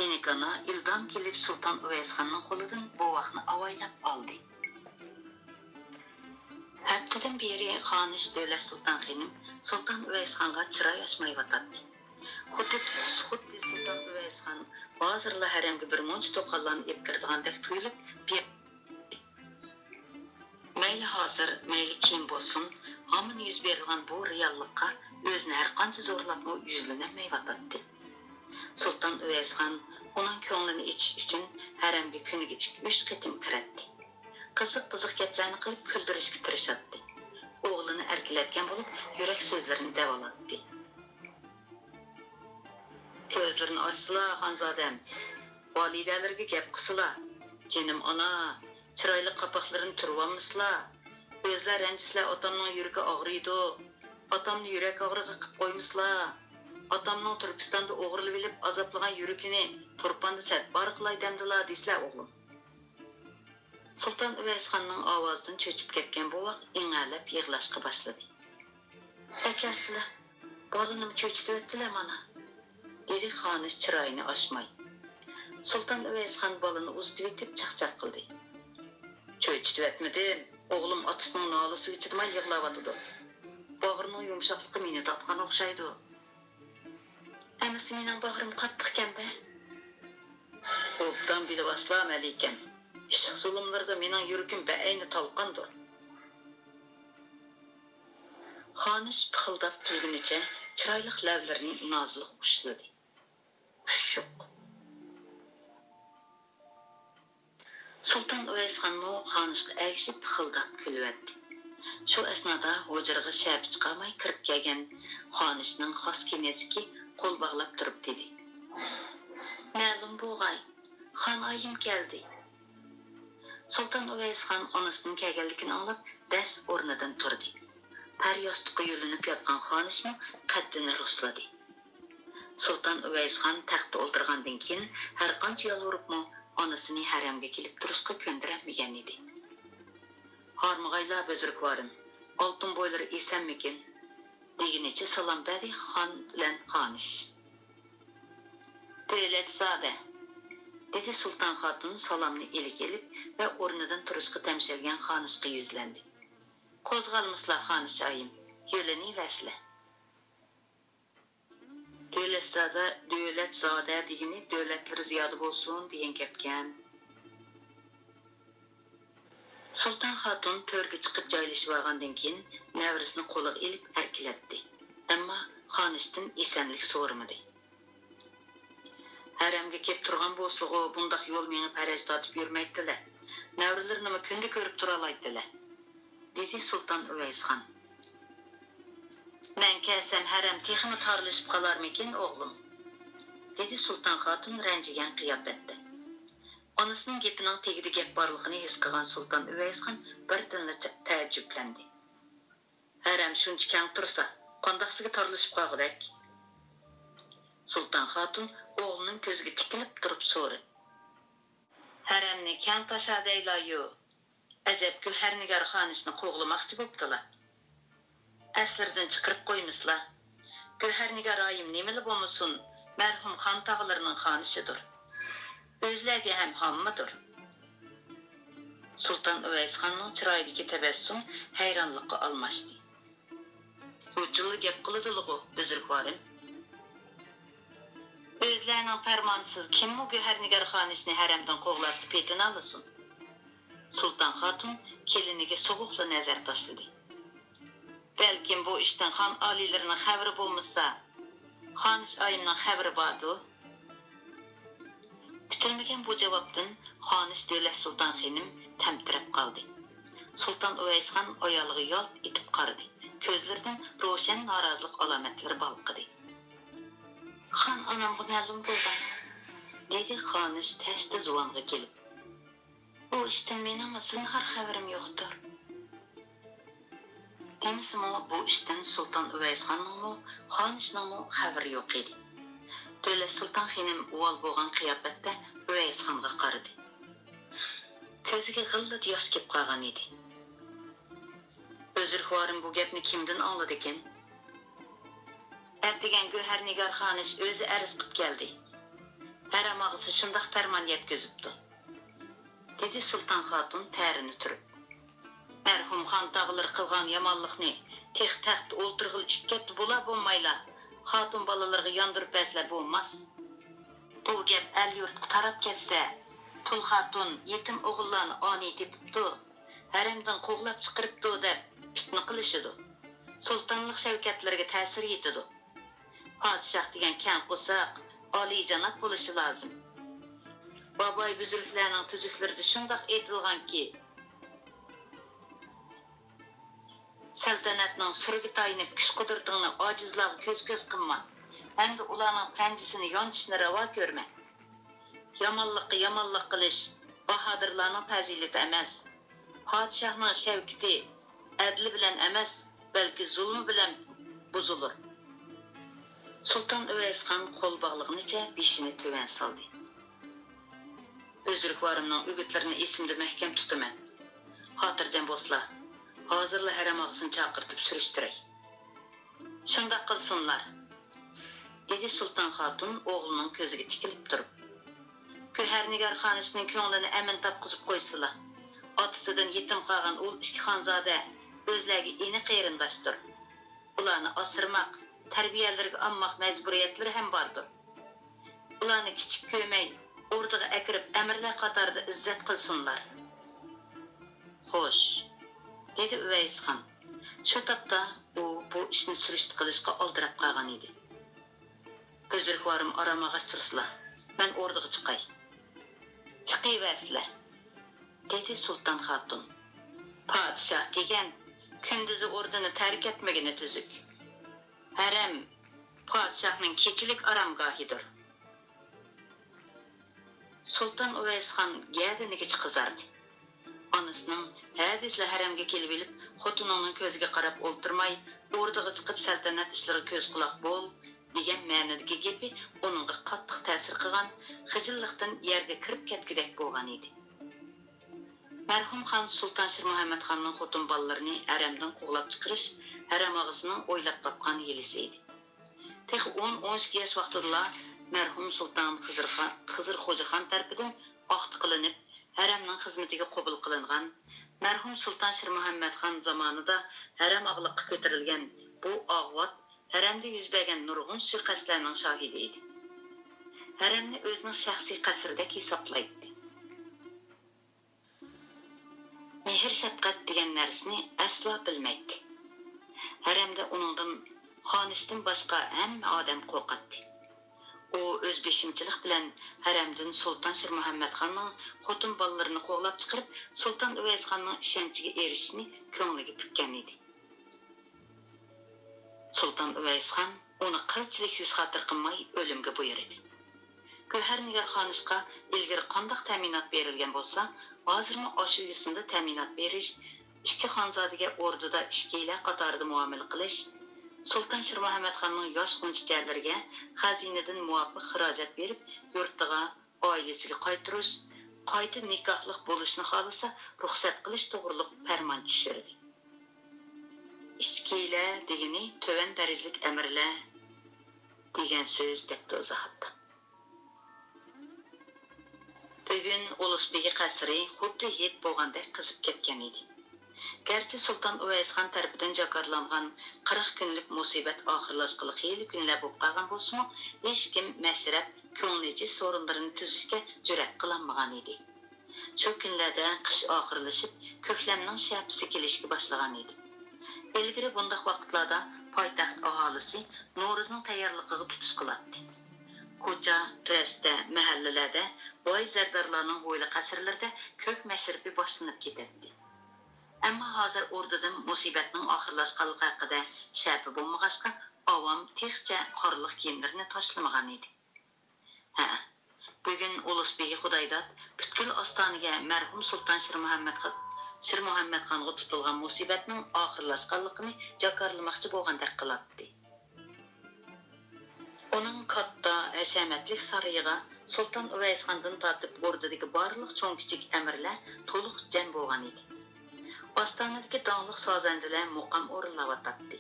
ئىنىك ئانا ئىلدام كېلىپ سۇلتان ئۇۋەيسخاننىڭ قولىدىن بوۋاقنى ئاۋايلاپ ئالدى. ھەپتىدىن بېرى خانىش دۆلەت سۇلتان خېنىم سۇلتان ئۇۋەيسخانغا چىراي ئاچمايۋاتاتتى. خۇددى، خۇددى سۇلتان ئۇۋەيسخان ھازىرلا ھەرەمگە بىر مۇنچە توقاللارنى ئېلىپ كىرىدىغاندەك تۇيۇلۇپ، بىر مەيلى ھازىر، مەيلى كېيىن بولسۇن، ھامان يۈز بېرىدىغان بۇ رېئاللىققا ئۆزىنى ھەرقانچە زورلاپمۇ يۈزلىنەلمەيۋاتاتتى. سۇلتان ئۇۋەيسخان ئۇنىڭ كۆڭلىنى ئېچىش ئۈچۈن ھەرەمگە كۈنىگە ئىككى، ئۈچ قېتىم كىرەتتى. قىزىق، قىزىق گەپلەرنى قىلىپ كۈلدۈرۈشكە تىرىشاتتى. ئوغلىنى ئەركىلەتكەن بولۇپ، يۈرەك سۆزلىرىنى دەۋالاتتى. كۆزلىرىنى ئاچسىلا، خانزادەم، ۋالىدەلىرىگە گەپ قىلسىلا، جېنىم ئانا، چىرايلىق قاپاقلىرىنى تۈرۈۋالمىسىلا، ئۆزلەر رەنجىسىلە ئاتامنىڭ يۈرىكى ئاغرىيدۇ، ئاتامنى يۈرەك ئاغرىقى قىپ قويمىسىلا، ئاتامنىڭ تۈركىستاندا ئوغرىلىۋېلىپ ئازابلىغان يۈرىكىنى تۇرپاندا سەتبار قىلاي دەمدىلا دېسىلە ئوغلۇم. سۇلتان ئۇۋەيسخاننىڭ ئاۋازىدىن چۆچۈپ كەتكەن بوۋاق ئىڭەلەپ يىغلاشقا باشلىدى. ئەكەلسىلە، بالىنىمۇ چۆچۈتۈۋەتتىلە مانا، دېدى خانىش چىرايىنى ئاچماي. سۇلتان ئۇۋەيسخان بالىنى ئۇزىتىۋېتىپ چاقچاق قىلدى. چۆچۈتۈۋەتمىدىم، ئوغلۇم ئاتىسىنىڭ نالىسىگە چىدىماي يىغلاۋاتىدۇ. باغرىنىڭ يۇمشاقلىقى مېنى تارتقان ئوخشايدۇ. ئەمىسە مېنىڭ باغرىم قاتتىقكەن-دە. ئوبدان بىلىۋالسىلا مەلىكەم، ئىشق زۇلۇملىرىدا مېنىڭ يۈرىكىم بەئەينى تالقاندۇر. خانىش پىخىلداپ كۈلگىنىچە چىرايلىق لەۋلىرىنى نازلىق ئۇشلىدى. ئۇششۇق. سۇلتان ئۇۋەيسخانمۇ خانىشقا ئەگىشىپ پىخىلداپ كۈلۈۋەتتى. شۇ ئەسنادا ھۇجرىغا شەپە چىقارماي كىرىپ كەلگەن خانىشنىڭ خاس كېنىزىكى قول باغلاپ تۇرۇپ دېدى: مەلۇم بولغاي، خان ئايىم كەلدى. سۇلتان ئۇۋەيسخان ئانىسىنىڭ كەلگەنلىكىنى ئاڭلاپ دەس ئورنىدىن تۇردى. پەر ياستۇققا يۆلىنىپ ياتقان خانىشمۇ قەددىنى رۇسلىدى. سۇلتان ئۇۋەيسخان تەختتە ئولتۇرغاندىن كېيىن، ھەرقانچە يالۋۇرۇپمۇ ئانىسىنى ھەرەمگە كېلىپ تۇرۇشقا كۆندۈرەلمىگەن ئىدى. ھارمىغايلا بۈزرۈكۋارىم، ئالتۇن بويلىرى ئېسەنمىكىن؟ دېگىنىچە سالام بەردى خان بىلەن خانىش. دۆلەتزادە، دېدى سۇلتان خاتۇن سالامنى ئىلىك ئېلىپ ۋە ئورنىدىن تۇرۇشقا تەمشەلگەن خانىشقا يۈزلەندى. قوزغالمىسىلا خانىش ئايىم، يۆلىنىۋەرسىلە. دۆلەتزادە، دۆلەتزادە دېگىنى دۆلەتلىرى زىيادە بولسۇن دېگەن گەپكەن. سۇلتان خاتۇن تۆرگە چىقىپ جايلىشىۋالغاندىن كېيىن، نەۋرىسىنى قولىغا ئېلىپ ئەركىلەتتى. ئەمما خانىشتىن ئېسەنلىك سورىمىدى. ھەرەمگە كېلىپ تۇرغان بولسىغۇ، بۇنداق يول مېڭىپ ھەرەج تارتىپ يۈرمەيتتىلە. نەۋرىلىرىنىمۇ كۈندە كۆرۈپ تۇرالايتتىلە. دېدى سۇلتان ئۇۋەيسخان. مەن كەلسەم ھەرەم تېخىمۇ تارلىشىپ قالارمىكىن، ئوغلۇم؟ دېدى سۇلتان خاتۇن رەنجىگەن قىياپەتتە. ئانىسىنىڭ گېپىنىڭ تېگىدە گەپ بارلىقىنى ھېس قىلغان سۇلتان ئۇۋەيسخان بىردىنلا تە-، تەئەججۈپلەندى. ھەرەم شۇنچە كەڭ تۇرسا، قانداقسىگە تارلىشىپ قالغۇدەك؟ سۇلتان خاتۇن ئوغلىنىڭ كۆزىگە تىكىلىپ تۇرۇپ سورىدى. ھەرەمنى كەڭ تاشا دەيلايۇ؟ ئەجەب گۆھەرنىگار خانىشنى قوغلىماقچى بوپتىلا. ئەسلىرىدىن چىقىرىپ قويمىسىلا. گۆھەرنىگار ئايىم نېمىلا بولمىسۇن، مەرھۇم خان تاغىلىرىنىڭ خانىشىدۇر. ئۆزلەرگە ھەم ھاممىدۇر. سۇلتان ئۇۋەيسخاننىڭ چىرايىدىكى تەبەسسۇم ھەيرانلىققا ئالماشتى. غۇچچىللا گەپ قىلىدىلىغۇ، بۈزرۈكۋارىم. ئۆزلەرنىڭ پەرمانىسىز كىممۇ گۆھەرنىگار خانىشنى ھەرەمدىن قوغلاشقا پېتىنالىسۇن؟ سۇلتان خاتۇن كېلىنىگە سوغۇقلا نەزەر تاشلىدى. بەلكىم بۇ ئىشتىن خان ئالىيلىرىنىڭ خەۋىرى بولمىسا، خانىش ئايىمنىڭ خەۋىرى باردۇ؟ كۈتۈلمىگەن بۇ جاۋابتىن خانىش دۆلەت سۇلتان خېنىم تەمتىرەپ قالدى. سۇلتان ئۇۋەيسخان ئايالىغا يالت ئېتىپ قارىدى. كۆزلىرىدىن روشەن نارازىلىق ئالامەتلىرى بالقىدى. خان ئانامغا مەلۇم بولغان، دېدى خانىش تەستە زۇۋانغا كېلىپ. بۇ ئىشتىن مېنىڭ زىنھار خەۋىرىم يوقتۇر. دېمىسىمۇ، بۇ ئىشتىن سۇلتان ئۇۋەيسخاننىڭمۇ، خانىشنىڭمۇ خەۋىرى يوق ئىدى. دۆلەت سۇلتان خېنىم ئۇۋال بولغان قىياپەتتە ئۇۋەيسخانغا قارىدى. كۆزىگە غىللىت ياش كېلىپ قالغان ئىدى. بۈزرۈكۋارىم بۇ گەپنى كىمدىن ئاڭلىدىكىن؟ ئەتىگەن گۆھەرنىگار خانىش ئۆزى ئەرز قىلىپ كەلدى. ھەرەم ئاغىسى شۇنداق پەرمان يەتكۈزۈپتۇ، دېدى سۇلتان خاتۇن تەرىنى تۈرۈپ. مەرھۇم خان تاغىلىرى قىلغان يامانلىقنى تېخى تەختتە ئولتۇرغىلى ئىككى ھەپتە بولا بولمايلا، خاتۇن بالىلىرىغا ياندۇرۇپ بەرسىلە بولماس؟ بۇ گەپ ئەل-يۇرتقا تاراپ كەتسە، تۇل خاتۇن يېتىم ئوغۇللارنى ئانىي تېپىپتۇ، ھەرەمدىن قوغلاپ چىقىرىپتۇ دەپ پىتنە قىلىشىدۇ. سۇلتانلىق شەۋكەتلىرىگە تەسىر يېتىدۇ. پادىشاھ دېگەن كەڭ قورساق، ئالىيجاناب بولۇشى لازىم. باباي بۈزرۈكلەرنىڭ تۈزۈكلىرىدە شۇنداق ئېيتىلغانكى، سەلتەنەتنىڭ سۈرىگە تايىنىپ، كۈچ-قۇدرىتىڭنى ئاجىزلارغا كۆز-كۆز قىلما ھەمدە ئۇلارنىڭ پەنجىسىنى يانچۇشنى راۋا كۆرمە. يامانلىققا يامانلىق قىلىش باھادىرلارنىڭ پەزىلىتى ئەمەس. پادىشاھنىڭ شەۋكىتى ئەدلى بىلەن ئەمەس، بەلكى زۇلمى بىلەن بۇزۇلۇر. سۇلتان ئۇۋەيسخان قول باغلىغىنىچە بېشىنى تۆۋەن سالدى. بۈزرۈكۋارىمنىڭ ئۈگۈتلىرىنى ئېسىمدە مەھكەم تۇتىمەن. خاتىرجەم بولسىلا، ھازىرلا ھەرەم ئاغىسىنى چاقىرتىپ سۈرۈشتۈرەي. شۇنداق قىلسۇنلار، دېدى سۇلتان خاتۇن ئوغلىنىڭ كۆزىگە تىكىلىپ تۇرۇپ. گۆھەرنىگار خانىشنىڭ كۆڭلىنى ئەمىن تاپقۇزۇپ قويسىلا. ئاتىسىدىن يېتىم قالغان ئۇل ئىككى خانزادە ئۆزلەرگە ئىنى قېرىنداشتۇر. ئۇلارنى ئاسرىماق، تەربىيەلىرىگە ئالماق مەجبۇرىيەتلىرى ھەم باردۇر. ئۇلارنى كىچىك كۆرمەي، ئوردىغا ئەكىرىپ ئەمىرلەر قاتارىدا ئىززەت قىلسۇنلار. خوش، دېدى ئۇۋەيسخان. شۇ تاپتا ئۇ بۇ ئىشنى سۈرۈشتە قىلىشقا ئالدىراپ قالغان ئىدى. بۈزرۈكۋارىم ئارام ئاغاچ تۇرسىلا، مەن ئوردىغا چىقاي. چىقىۋەرسىلە، دېدى سۇلتان خاتۇن. پادىشاھ دېگەن كۈندۈزى ئوردىنى تەرك ئەتمىگىنى تۈزۈك. ھەرەم پادىشاھنىڭ كېچىلىك ئارامگاھىدۇر. سۇلتان ئۇۋەيسخان گەدىنىگىچە قىزاردى. ئانىسىنىڭ ھەدىسلا ھەرەمگە كېلىۋېلىپ، خوتۇنۇڭنىڭ كۆزىگە قاراپ ئولتۇرماي، ئوردىغا چىقىپ سەلتەنەت ئىشلىرىغا كۆز-قۇلاق بول، دېگەن مەنىدىكى گېپى ئۇنىڭغا قاتتىق تەسىر قىلغان، خىجىللىقتىن يەرگە كىرىپ كەتكۈدەك بولغان ئىدى. مەرھۇم خان سۇلتان شىرمۇھەممەتخاننىڭ خوتۇن بالىلىرىنى ھەرەمدىن قوغلاپ چىقىرىش ھەرەم ئاغىسىنىڭ ئويلاپ باققان ھىيلىسى ئىدى. تېخى ئون، ئون ئىككى ياش ۋاقتىدىلا مەرھۇم سۇلتان خىزىر خان، خىزىر خوجا خان تەرىپىدىن ئاختا قىلىنىپ، ھەرەمنىڭ خىزمىتىگە قوبۇل قىلىنغان، مەرھۇم سۇلتان شىرمۇھەممەتخان زامانىدا ھەرەم ئاغىلىققا كۆتۈرۈلگەن بۇ ئاغۋات ھەرەمدە يۈز بەرگەن نۇرغۇن سۇيىقەستلەرنىڭ شاھىدى ئىدى. ھەرەمنى ئۆزىنىڭ شەخسىي قەسرىدەك ھېسابلايتتى. مېھىر-شەپقەت دېگەن نەرسىنى ئەسلا بىلمەيتتى. ھەرەمدە ئۇنىڭدىن، خانىشتىن باشقا ھەممە ئادەم قورقاتتى. ئۇ ئۆز بېشىمچىلىق بىلەن ھەرەمدىن سۇلتان شىرمۇھەممەتخاننىڭ خوتۇن بالىلىرىنى قوغلاپ چىقىرىپ، سۇلتان ئۇۋەيسخاننىڭ ئىشەنچىگە ئېرىشىشنى كۆڭلىگە پۈككەن ئىدى. سۇلتان ئۇۋەيسخان ئۇنى قىلچىلىك يۈز خاتىرە قىلماي ئۆلۈمگە بۇيرۇدى. گۆھەرنىگار خانىشقا ئىلگىرى قانداق تەمىنات بېرىلگەن بولسا، ھازىرمۇ ئاشۇ يوسۇندا تەمىنات بېرىش، ئىككى خانزادىگە ئوردىدا ئىككىيلەن قاتارىدا مۇئامىلە قىلىش، سۇلتان شىرمۇھەممەتخاننىڭ ياش غۇنچىچەلىرىگە خەزىنىدىن مۇۋاپىق خىراجەت بېرىپ، يۇرتىغا، ئائىلىسىگە قايتۇرۇش، قايتا نىكاھلىق بولۇشنى خالىسا رۇخسەت قىلىش توغرۇلۇق پەرمان چۈشۈردى. ئىچكىيلەر دېگىنى تۆۋەن دەرىجىلىك ئەمىرلەر دېگەن سۆز، دەپتۇ ئىزاھاتتا. بۈگۈن ئۇلۇس بېگى قەسرى خۇددى ھېيت بولغاندەك قىزىپ كەتكەن ئىدى. گەرچە سۇلتان ئۇۋەيسخان تەرىپىدىن جاكارلانغان قىرىق كۈنلۈك مۇسىبەت ئاخىرلاشقىلى خېلى كۈنلەر بولۇپ قالغان بولسىمۇ، ھېچكىم مەشرەپ، كۆڭۈل ئېچىش سورۇنلىرىنى تۈزۈشكە جۈرئەت قىلالمىغان ئىدى. شۇ كۈنلەردە قىش ئاخىرلىشىپ، كۆكلەمنىڭ شەپىسى كېلىشكە باشلىغان ئىدى. ئىلگىرى بۇنداق ۋاقىتلاردا پايتەخت ئاھالىسى نورۇزنىڭ تەييارلىقىغا تۇتۇش قىلاتتى. كوچا، رەستە، مەھەللىلەردە باي زەردارلارنىڭ ھويلا-قەسىرلىرىدە كۆك مەشرىپى باشلىنىپ كېتەتتى. ئەمما ھازىر ئوردىدىن مۇسىبەتنىڭ ئاخىرلاشقانلىقى ھەققىدە شەپە بولمىغاچقا، ئاۋام تېخىچە قارلىق كىيىملىرىنى تاشلىمىغان ئىدى. ھە، بۈگۈن ئۇلۇس بېگى خۇدايداد پۈتكۈل ئاستانىگە مەرھۇم سۇلتان شىرمۇھەممەت خان، شىرمۇھەممەت خانغا تۇتۇلغان مۇسىبەتنىڭ ئاخىرلاشقانلىقىنى جاكارلىماقچى بولغاندەك قىلاتتى. ئۇنىڭ كاتتا، ھەشەمەتلىك سارىيىغا سۇلتان ئۇۋەيسخاندىن تارتىپ ئوردىدىكى بارلىق چوڭ-كىچىك ئەمىرلەر تولۇق جەم بولغان ئىدى. ئاستانىدىكى داڭلىق سازەندىلەر مۇقام ئورۇنلاۋاتاتتى.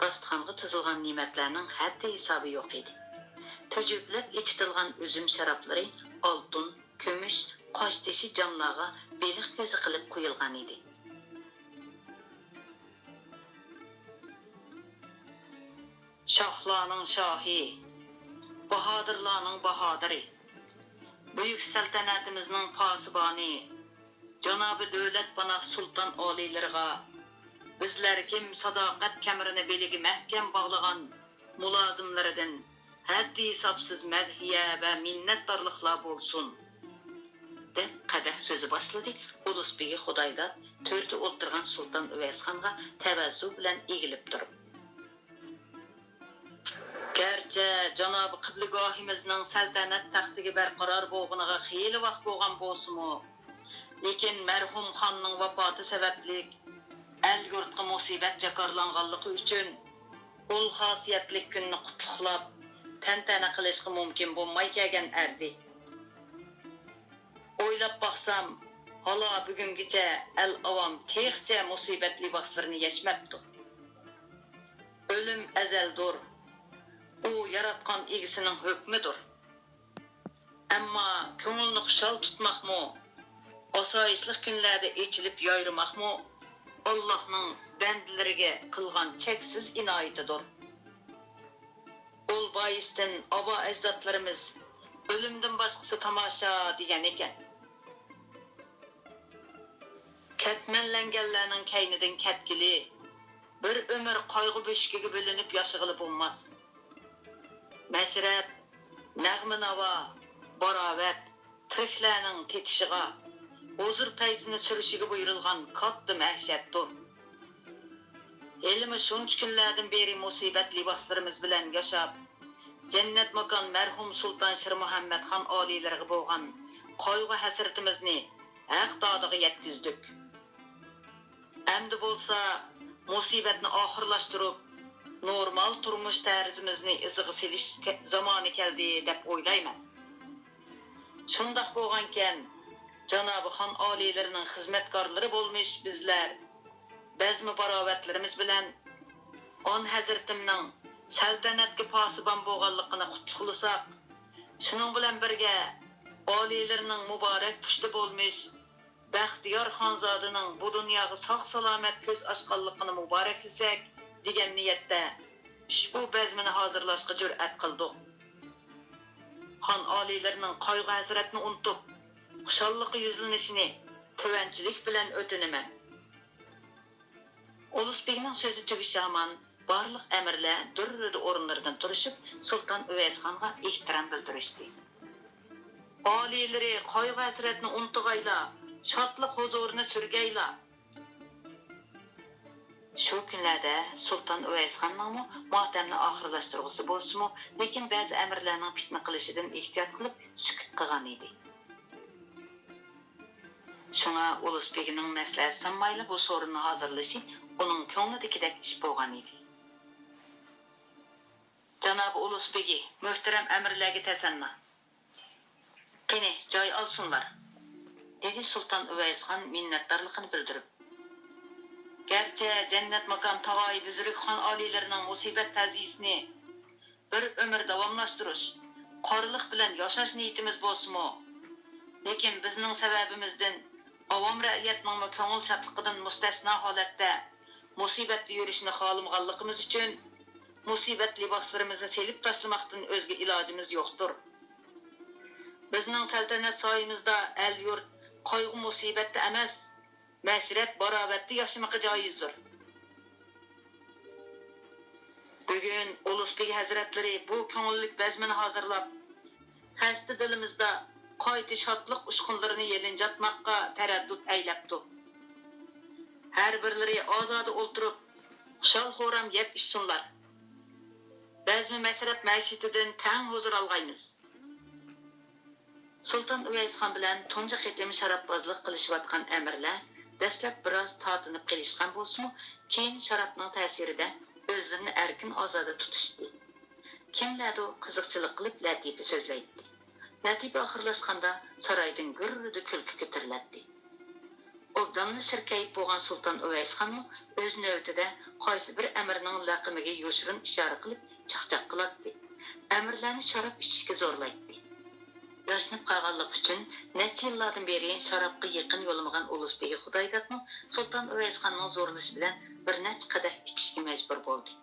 داستىخانغا تىزىلغان نېمەتلەرنىڭ ھەددى-ھېسابى يوق ئىدى. تۈجۈپىلەپ ئېچىتىلغان ئۈزۈم شارابلىرى ئالتۇن، كۈمۈش، قاشتېشى جاملارغا بېلىق كۆزى قىلىپ قويۇلغان ئىدى. شاھلارنىڭ شاھى، باھادىرلارنىڭ باھادىرى، بۈيۈك سەلتەنىتىمىزنىڭ پاسىبانى، جانابى دۆلەت پاناھ سۇلتان ئالىيلىرىغا بىزلەر كىم ساداقەت كەمىرىنى بېلىگە مەھكەم باغلىغان مۇلازىملىرىدىن ھەددى-ھېسابسىز مەدھىيە ۋە مىننەتدارلىقلار بولسۇن، دەپ قەدەھ سۆزى باشلىدى. ئۇلۇس بېگى خۇدايداد تۆردە ئولتۇرغان سۇلتان ئۇۋەيسخانغا تەۋەززۇ بىلەن ئېگىلىپ تۇرۇپ. گەرچە جانابى قىبلىگاھىمىزنىڭ سەلتەنەت تەختىگە بەرقارار بولغىنىغا خېلى ۋاقىت بولغان بولسىمۇ، لېكىن مەرھۇم خاننىڭ ۋاپاتى سەۋەبلىك ئەل-يۇرتقا مۇسىبەت جاكارلانغانلىقى ئۈچۈن، ئۇل خاسىيەتلىك كۈننى قۇتلۇقلاپ، تەنتەنە قىلىشقا مۇمكىن بولماي كەلگەن ئەردى. ئويلاپ باقسام، ھالا بۈگۈنگىچە ئەل-ئاۋام تېخىچە مۇسىبەت لىباسلىرىنى يەشمەپتۇ. ئۆلۈم ئەزەلدۇر، ئۇ ياراتقان ئىگىسىنىڭ ھۆكمىدۇر. ئەمما كۆڭۈلنى خۇشال تۇتماقمۇ، ئاسايىشلىق كۈنلەردە ئېچىلىپ يايرىماقمۇ ئاللاھنىڭ بەندىلىرىگە قىلغان چەكسىز ئىنايىتىدۇر. ئۇل بايىستىن ئاۋا-ئەجدادلىرىمىز «ئۆلۈمدىن باشقىسى تاماشا» دېگەن ئىكەن. كەتمەنلەنگەنلەرنىڭ كەينىدىن كەتكىلى، بىر ئۆمۈر قايغۇ بۆشۈكىگە بۆلۈنۈپ ياشىغىلى بولماس. مەشرەپ، نەغمە-ناۋا، باراۋەت، تىرىكلەرنىڭ تېتىشىغا، ھۇزۇر پەيزىنى سۈرۈشىگە بۇيرۇلغان كاتتا مەھشەردۇر. ھېلىمۇ شۇنچە كۈنلەردىن بېرى مۇسىبەت لىباسلىرىمىز بىلەن ياشاپ، جەننەت ماكان مەرھۇم سۇلتان شىرمۇھەممەت خان ئالىيلىرىغا بولغان قايغۇ-ھەسرىتىمىزنى ھەق دادىغا يەتكۈزدۇق. ئەمدى بولسا مۇسىبەتنى ئاخىرلاشتۇرۇپ، نورمال تۇرمۇش تەرزىمىزنى ئىزىغا سېلىش كە-، زامانى كەلدى دەپ ئويلايمەن. شۇنداق بولغانكەن، جانابى خان ئالىيلىرىنىڭ خىزمەتكارلىرى بولمىش بىزلەر بەزمە-باراۋەتلىرىمىز بىلەن ئان ھەزرىتىمنىڭ سەلتەنەتكە پاسىبان بولغانلىقىنى قۇتلۇقلىساق، شۇنىڭ بىلەن بىرگە ئالىيلىرىنىڭ مۇبارەك پۇشتى بولمىش بەختىيار خانزادىنىڭ بۇ دۇنياغا ساق-سالامەت كۆز ئاچقانلىقىنى مۇبارەكلىسەك دېگەن نىيەتتە ئۇشبۇ بەزمىنى ھازىرلاشقا جۈرئەت قىلدۇق. خان ئالىيلىرىنىڭ قايغۇ-ھەسرەتنى ئۇنتۇپ، خۇشاللىققا يۈزلىنىشىنى تۆۋەنچىلىك بىلەن ئۆتۈنىمەن. ئۇلۇس بېگنىڭ سۆزى تۈگىشى ھامان، بارلىق ئەمىرلەر دۈررىدە ئورۇنلىرىدىن تۇرۇشۇپ، سۇلتان ئۇۋەيسخانغا ئېھتىرام بىلدۈرۈشتى. ئالىيلىرى، قايغۇ-ھەسرەتنى ئۇنتۇغايلا، شادلىق ھۇزۇرىنى سۈرگەيلا! شۇ كۈنلەردە سۇلتان ئۇۋەيسخاننىڭمۇ ماتەمنى ئاخىرلاشتۇرغۇسى بولسىمۇ، لېكىن بەزى ئەمىرلەرنىڭ پىتنە قىلىشىدىن ئېھتىيات قىلىپ سۈكۈت قىلغان ئىدى. شۇڭا ئۇلۇس بېگىنىڭ مەسلىھەتسىنمايلا بۇ سورۇننى ھازىرلىشى ئۇنىڭ كۆڭلىدىكىدەك ئىش بولغان ئىدى. جانابى ئۇلۇس بېگى، مۆھتەرەم ئەمىرلەرگە تەسەننا! قېنى، جاي ئالسۇنلار! دېدى سۇلتان ئۇۋەيسخان مىننەتدارلىقىنى بىلدۈرۈپ. گەرچە جەننەت ماكان تاغايى بۈزرۈك خان ئالىيلىرىنىڭ مۇسىبەت تەزىيىسىنى بىر ئۆمۈر داۋاملاشتۇرۇش، قارلىق بىلەن ياشاش نىيىتىمىز بولسىمۇ، لېكىن بىزنىڭ سەۋەبىمىزدىن ئاۋام رەئىيەتنىڭمۇ كۆڭۈل شادلىقىدىن مۇستەسنا ھالەتتە مۇسىبەتتە يۈرۈشىنى خالىمىغانلىقىمىز ئۈچۈن، مۇسىبەت لىباسلىرىمىزنى سېلىپ تاشلىماقتىن ئۆزگە ئىلاجىمىز يوقتۇر. بىزنىڭ سەلتەنەت سايىمىزدا ئەل-يۇرت قايغۇ-مۇسىبەتتە ئەمەس، مەشرەپ باراۋەتتە ياشىمىقى جايىزدۇر. بۈگۈن ئۇلۇس بېگى ھەزرەتلىرى بۇ كۆڭۈللۈك بەزمىنى ھازىرلاپ، خەستە دىلىمىزدا قايتا شادلىق ئۇچقۇنلىرىنى يېلىنجاتماققا تەرەددۇت ئەيلەپتۇ. ھەر بىرلىرى ئازادە ئولتۇرۇپ، خۇشال-خۇرام يەپ ئىچسۇنلار. بەزمە مەشرەپ مەشىتىدىن تەڭ ھۇزۇر ئالغايمىز. سۇلتان ئۇۋەيسخان بىلەن تۇنجى قېتىم شاراببازلىق قىلىشىۋاتقان ئەمىرلەر دەسلەپ بىراز تارتىنىپ قېلىشقان بولسىمۇ، كېيىن شارابنىڭ تەسىرىدە ئۆزلىرىنى ئەركىن-ئازادە تۇتۇشتى. كىملەردۇر قىزىقچىلىق قىلىپ لەتىپە سۆزلەيتتى. لەتىپە ئاخىرلاشقاندا سارايدىن گۈررىدە كۈلكە كۆتۈرۈلەتتى. ئوبدانلا سىركەيىپ بولغان سۇلتان ئۇۋەيسخانمۇ ئۆز نۆۋىتىدە قايسى بىر ئەمىرنىڭ لەقىمىگە يوشۇرۇن ئىشارە قىلىپ چاقچاق قىلاتتى. ئەمىرلەرنى شاراب ئىچىشكە زورلايتتى. ياشىنىپ قالغانلىقى ئۈچۈن نەچچە يىللاردىن بېرى شارابقا يېقىن يولىمىغان ئۇلۇس بېگى خۇدايدادمۇ سۇلتان ئۇۋەيسخاننىڭ زورلىشى بىلەن بىر نەچچە قەدەھ ئىچىشكە مەجبۇر بولدى.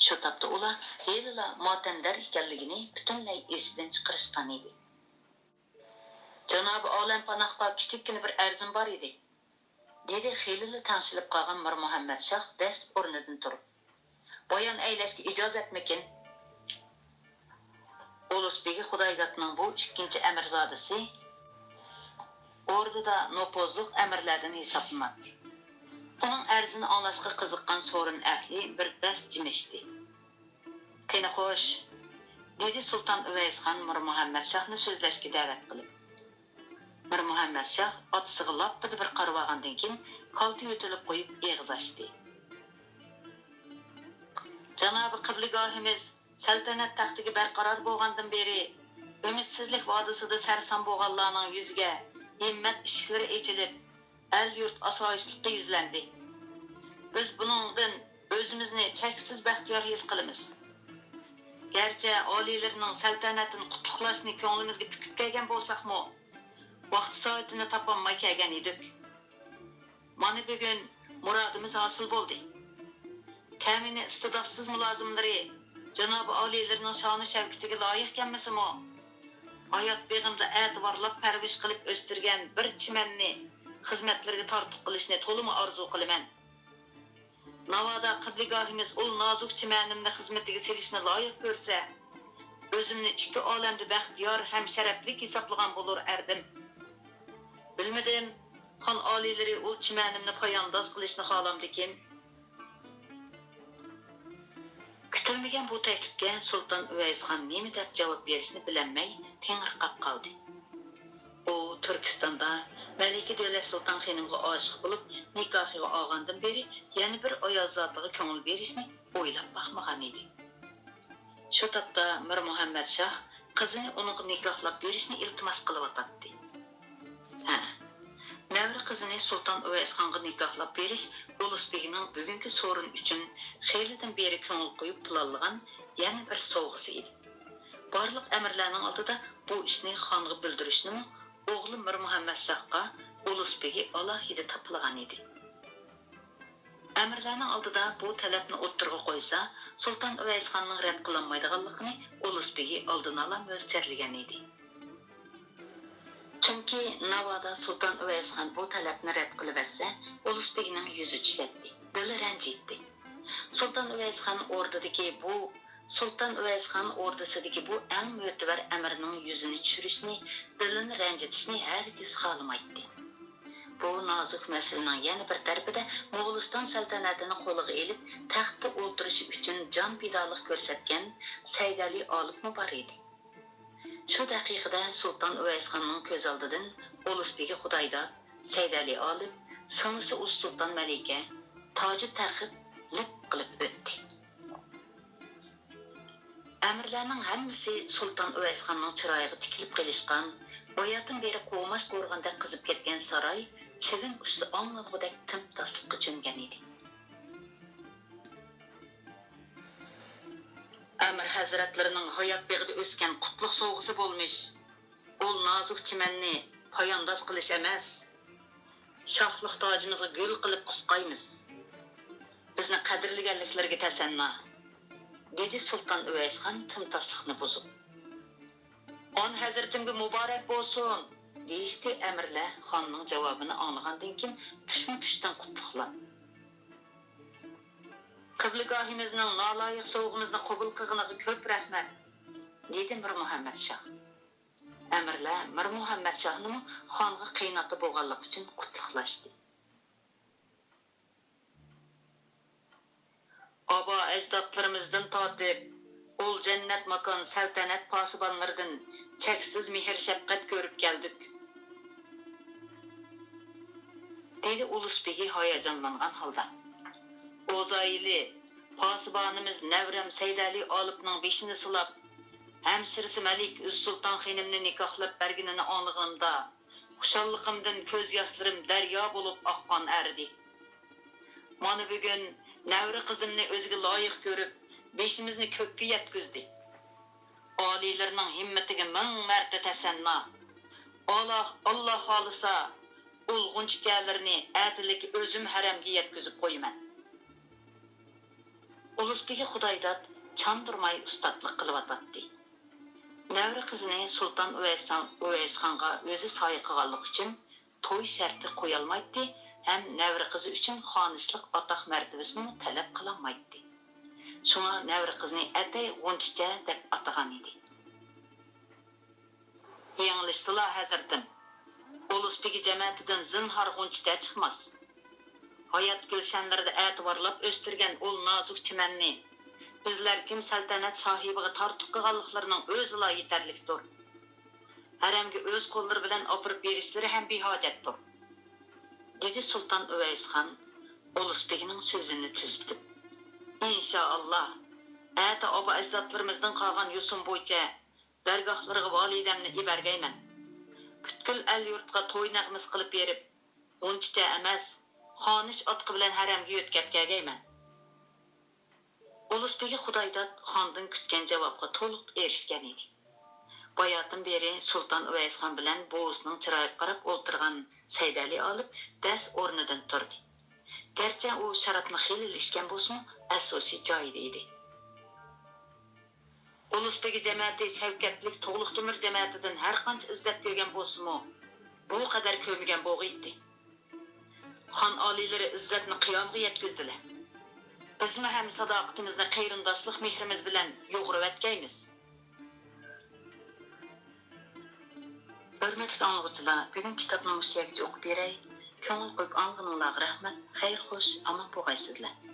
شۇ تاپتا ئۇلار ھېلىلا ماتەمدار ئىكەنلىكىنى پۈتۈنلەي ئېسىدىن چىقىرىشقان ئىدى. جانابىي ئالەمپاناھقا كىچىككىنە بىر ئەرزىم بار ئىدى، دېدى خېلىلا تەڭشىلىپ قالغان مىرمۇھەممەت شاھ دەس ئورنىدىن تۇرۇپ. بايان ئەيلەشكە ئىجازەتمىكىن؟ ئۇلۇس بېگى خۇدايدادنىڭ بۇ ئىككىنچى ئەمىرزادىسى ئوردىدا نوپۇزلۇق ئەمىرلەردىن ھېسابلىناتتى. ئۇنىڭ ئەرزىنى ئاڭلاشقا قىزىققان سورۇن ئەھلى بىر پەس جىمىشتى. قېنى خوش، دېدى سۇلتان ئۇۋەيسخان مىرمۇھەممەت شاھنى سۆزلەشكە دەۋەت قىلىپ. مىرمۇھەممەت شاھ ئاتىسىغا لاپپىدە بىر قارىۋالغاندىن كېيىن، كالتە يۆتىلىپ قويۇپ ئېغىز ئاچتى. جانابىي قىبلىگاھىمىز سەلتەنەت تەختىگە بەرقارار بولغاندىن بېرى، ئۈمىدسىزلىك ۋادىسىدا سەرسان بولغانلارنىڭ يۈزىگە ھىممەت ئىشىكلىرى ئېچىلىپ، ئەل-يۇرت ئاسايىشلىققا يۈزلەندى. بىز بۇنىڭدىن ئۆزىمىزنى چەكسىز بەختىيار ھېس قىلىمىز. گەرچە ئالىيلىرىنىڭ سەلتەنەتتىن قۇتلۇقلاشنى كۆڭلىمىزگە پۈكۈپ كەلگەن بولساقمۇ، ۋاقتى-سائىتىنى تاپالماي كەلگەن ئىدۇق. مانا بۈگۈن مۇرادىمىز ھاسىل بولدى. كەمىنە ئىستىداتسىز مۇلازىملىرى جانابىي ئالىيلىرىنىڭ شانۇ-شەۋكىتىگە لايىق كەلمىسىمۇ، ھايات بېغىمدا ئەتىۋارلاپ پەرۋىش قىلىپ ئۆستۈرگەن بىر چىمەننى خىزمەتلىرىگە تارتۇق قىلىشنى تولىمۇ ئارزۇ قىلىمەن. ناۋادا قىبلىگاھىمىز ئۇل نازۇك چىمەنىمنى خىزمىتىگە سېلىشنى لايىق كۆرسە، ئۆزۈمنى ئىككى ئالەمدە بەختىيار ھەم شەرەپلىك ھېسابلىغان بولۇر ئەردىم. بىلمىدىم، خان ئالىيلىرى ئۇل چىمەنىمنى پايانداز قىلىشنى خالامدىكىن؟ كۈتۈلمىگەن بۇ تەكلىپكە سۇلتان ئۇۋەيسخان نېمە دەپ جاۋاب بېرىشنى بىلەلمەي تېڭىرقاپ قالدى. ئۇ تۈركىستاندا مەلىكە دۆلەت سۇلتان خېنىمغا ئاشىق بولۇپ، نىكاھىغا ئالغاندىن بېرى يەنە بىر ئايال زاتىغا كۆڭۈل بېرىشنى ئويلاپ باقمىغان ئىدى. شۇ تاپتا مىرمۇھەممەت شاھ قىزىنى ئۇنىڭغا نىكاھلاپ بېرىشنى ئىلتىماس قىلىۋاتاتتى. ھە، نەۋرە قىزىنى سۇلتان ئۇۋەيسخانغا نىكاھلاپ بېرىش ئۇلۇس بېگىنىڭ بۈگۈنكى سورۇن ئۈچۈن خېلىدىن بېرى كۆڭۈل قويۇپ پىلانلىغان يەنە بىر سوۋغىسى ئىدى. بارلىق ئەمىرلەرنىڭ ئالدىدا بۇ ئىشنى خانغا بىلدۈرۈشنىمۇ ئوغلى مىرمۇھەممەت شاھقا ئۇلۇس بېگى ئالاھىدە تاپىلىغان ئىدى. ئەمىرلەرنىڭ ئالدىدا بۇ تەلەپنى ئوتتۇرىغا قويسا، سۇلتان ئۇۋەيسخاننىڭ رەت قىلالمايدىغانلىقىنى ئۇلۇس بېگى ئالدىنئالا مۆلچەرلىگەن ئىدى. چۈنكى ناۋادا سۇلتان ئۇۋەيسخان بۇ تەلەپنى رەت قىلىۋەتسە، ئۇلۇس بېگىنىڭ يۈزى چۈشەتتى، دىلى رەنجىيتتى. سۇلتان ئۇۋەيسخان ئوردىدىكى بۇ سۇلتان ئۇۋەيسخان ئوردىسىدىكى بۇ ئەڭ مۆتىۋەر ئەمىرنىڭ يۈزىنى چۈشۈرۈشنى، دىلىنى رەنجىتىشنى ھەرگىز خالىمايتتى. بۇ نازۇك مەسىلىنىڭ يەنە بىر تەرىپىدە موغۇلىستان سەلتەنەتىنى قولىغا ئېلىپ، تەختتە ئولتۇرۇشى ئۈچۈن جان پىدالىق كۆرسەتكەن سەيدەلى ئالىپمۇ بار ئىدى. شۇ دەقىقىدە سۇلتان ئۇۋەيسخاننىڭ كۆز ئالدىدىن ئۇلۇس بېگى خۇدايداد، سەيدەلى ئالىپ، سىڭلىسى ئۇلۇس سۇلتان مەلىكە تاجى تەخت لىپ قىلىپ ئۆتتى. ئەمىرلەرنىڭ ھەممىسى سۇلتان ئۇۋەيسخاننىڭ چىرايىغا تىكىلىپ قېلىشقان، باياتىن بېرى قوماچ قورغىنىدەك قىزىپ كەتكەن ساراي چىۋىن ئۇچسا ئاڭلانغۇدەك تىمتاسلىققا چۆمگەن ئىدى. ئەمىر ھەزرەتلىرىنىڭ ھايات بېغىدا ئۆسكەن قۇتلۇق سوۋغىسى بولمىش ئۇل نازۇك چىمەننى پايانداز قىلىش ئەمەس، شاھلىق تاجىمىزغا گۈل قىلىپ قىسقايمىز. بىزنى قەدىرلىگەنلىكلىرىگە تەسەننا، دېدى سۇلتان ئۇۋەيسخان تىمتاسلىقنى بۇزۇپ. خان ھەزرىتىمگە مۇبارەك بولسۇن! دېيىشتى ئەمىرلەر خاننىڭ جاۋابىنى ئاڭلىغاندىن كېيىن تۇشمۇ تۇشتىن قۇتلۇقلاپ. قىبلىگاھىمىزنىڭ نالايىق سوۋغىمىزنى قوبۇل قىلغىنىغا كۆپ رەھمەت! دېدى مىر مۇھەممەد شاھ. ئەمىرلەر مىر مۇھەممەد شاھنىمۇ خانغا قېيىن ئاتا بولغانلىقى ئۈچۈن قۇتلۇقلاشتى. ئابا-ئەجدادلىرىمىزدىن تارتىپ، ئۇل جەننەت ماكان سەلتەنەت پاسىبانلىرىدىن چەكسىز مېھىر-شەپقەت كۆرۈپ كەلدۇق، دېدى ئۇلۇس بېگى ھاياجانلانغان ھالدا. ئوزايىلى، پاسىبانىمىز نەۋرەم سەيدەلى ئالىپنىڭ بېشىنى سىلاپ، ھەمشىرىسى مەلىكە ئۆز سۇلتان خېنىمنى نىكاھلاپ بەرگىنىنى ئاڭلىغىنىمدا، خۇشاللىقىمدىن كۆز ياشلىرىم دەريا بولۇپ ئاققان ئەردى. مانا بۈگۈن نەۋرە قىزىمنى ئۆزىگە لايىق كۆرۈپ، بېشىمىزنى كۆككە يەتكۈزدى. ئالىيلىرىنىڭ ھىممىتىگە مىڭ مەرتە تەسەننا. ئالا-، ئاللا خالىسا، ئۇل غۇنچىچەلىرىنى ئەتىلىكى ئۆزۈم ھەرەمگە يەتكۈزۈپ قويىمەن. ئۇلۇسبېگى خۇدايداد چاندۇرماي ئۇستاتلىق قىلىۋاتاتتى. نەۋرە قىزىنى سۇلتان ئۇۋەيسخان-، ئۇۋەيسخانغا ئۆزى سايە قىلغانلىقى ئۈچۈن توي شەرتى قويالمايتتى ھەم نەۋرە قىزى ئۈچۈن خانىشلىق ئاتاق-مەرتىۋىسىنىمۇ تەلەپ قىلالمايتتى. شۇڭا نەۋرە قىزنى ئەتەي غۇنچىچە دەپ ئاتىغانىدى. يېڭىلىشتىلا، ھەزرىتىم. ئۇلۇسبېگى جەمەتىدىن زىنھار غۇنچىچە چىقماس. ھايات گۈلشەنلىرىدە ئەتىۋارلاپ ئۆستۈرگەن ئۇل نازۇك چىمەننى بىزلەر كىم سەلتەنەت ساھىبىغا تارتۇق قىلغانلىقلىرىنىڭ ئۆزىلا يېتەرلىكتۇر. ھەرەمگە ئۆز قوللىرى بىلەن ئاپىرىپ بېرىشلىرى ھەم بىھاجەتتۇر، دېدى سۇلتان ئۇۋەيسخان ئۇلۇسبېگىنىڭ سۆزىنى تۈزىتىپ. ئىنشائاللا، ئەتە ئابا-ئەجدادلىرىمىزدىن قالغان يوسۇن بويىچە دەرگاھلىرىغا ۋالىدەمنى ئىبەرگەيمەن. پۈتكۈل ئەل-يۇرتقا توي نەغمىسى قىلىپ بېرىپ، غۇنچىچە ئەمەس، خانىش ئاتىقى بىلەن ھەرەمگە يۆتكەپ كەلگەيمەن. ئۇلۇسبېگى خۇدايداد خاندىن كۈتكەن جاۋابقا تولۇق ئېرىشكەن ئىدى. باياتىن بېرى سۇلتان ئۇۋەيسخان بىلەن بوۋىسىنىڭ چىرايىغا قاراپ ئولتۇرغان سەيدەلى ئالىپ دەس ئورنىدىن تۇردى. گەرچە ئۇ شارابنى خېلىلا ئىچكەن بولسىمۇ، ئەس-ھوشى جايىدا ئىدى. ئۇلۇسبېگى جەمەتى شەۋكەتلىك تۇغلۇق تۆمۈر جەمەتىدىن ھەرقانچە ئىززەت كۆرگەن بولسىمۇ، بۇ قەدەر كۆرمىگەن بولغىيتتى. خان ئالىيلىرى ئىززەتنى قىيامىغا يەتكۈزدىلە. بىزمۇ ھەم ساداقىتىمىزنى قېرىنداشلىق مېھرىمىز بىلەن يۇغۇرۇۋەتكەيمىز. ھۆرمەتلىك ئاڭلىغۇچىلار، بۈگۈنكى كىتابنى مۇشۇ يەرگىچە ئوقۇپ بېرەي. كۆڭۈل قويۇپ ئاڭلىغىنىڭلارغا رەھمەت. خەير خوش، ئامان بولغايسىزلەر.